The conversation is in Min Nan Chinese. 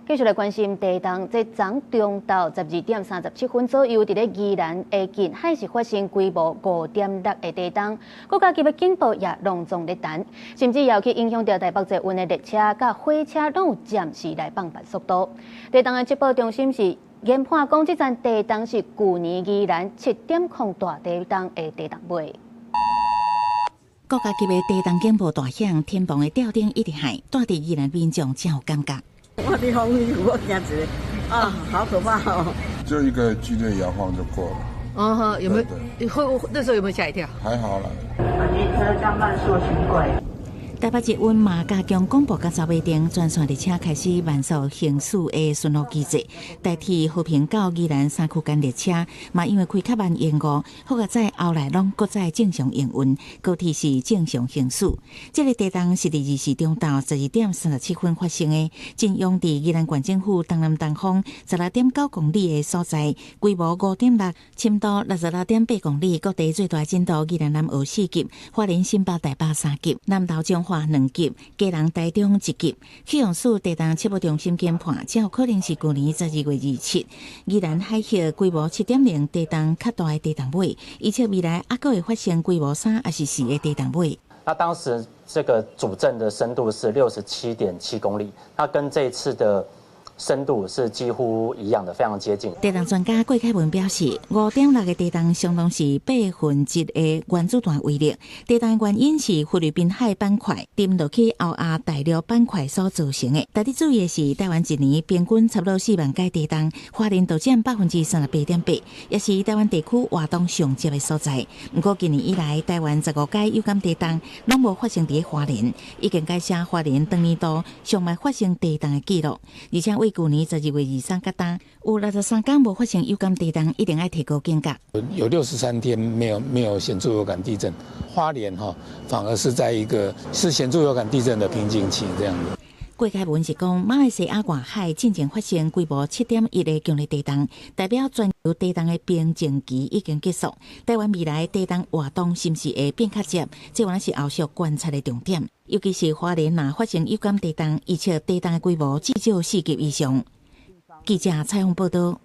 繼續來關心地動，這昨中晝12點37分左右，佇咧宜蘭的近海是發生規模5.6的地動，國家級的警報也攏總咧彈，甚至有去影響著台北捷運的列車佮火車攏有暫時來放慢速度。地動的測報中心是研判講，這陣地動是舊年宜蘭7.0大地動的地動尾。國家級的地動警報大響，天棚的吊燈一直響，蹛佇宜蘭民眾真有感覺。我佇風雨，我驚一下，啊，好可怕哦！就一個劇烈搖晃就過了。嗯哼，有沒有？會那時候有沒有嚇一跳？還好啦。本列車將慢速行軌。台北捷運嘛加強廣播佮走馬燈，全線列車開始慢速行駛的巡邏機制。台鐵和平到宜蘭三區間列車嘛，因為開較慢延誤，好佳哉後來攏閣再正常營運，高鐵是正常行駛。這个地動是佇24中晝12點37分發生的，震央佇宜蘭縣政府東南東方16.9公里的所在，規模5.6，深度66.8公里，各地最大震度宜蘭南澳4級，花蓮新北台北3級，南投彰化2級，基隆台中1級。氣象署地動測報中心研判，這有可能是舊年12月27，宜蘭海峽規模7.0地動較大的地動尾，預測未來猶閣會發生規模3抑是4的地動尾。那當時這個主震的深度是67.7公里，那跟這次的深度是幾乎一樣的，非常接近。地動專家郭凱文表示，5.6的地動相當是1/8的原子彈威力。地動原因是菲律賓海板塊沉落去歐亞大陸板塊所造成的。值得注意的是，台灣一年平均差不多4萬擺地動，花蓮就佔38.8%，也是台灣地區活動上濟的所在。毋過近年以來，台灣15擺有感地動攏無發生佇花蓮，已經改寫花蓮當年度上慢發生地動的紀錄，而且為舊年12月23到今，有63天無發生有感地動，一定愛提高警覺。有63天沒有顯著有感地震，花蓮哈反而是在一個是顯著有感地震的瓶頸期這樣子。郭凱文是講，馬來西亞外海進前發生規模7.1的強烈地動，代表全球地動的平靜期已經結束。台灣未來地動活動是毋是會變較濟？這原來是後續觀察的重點。尤其是花蓮若發生有感地動，預測地動的規模至少4級以上。記者採訪報道。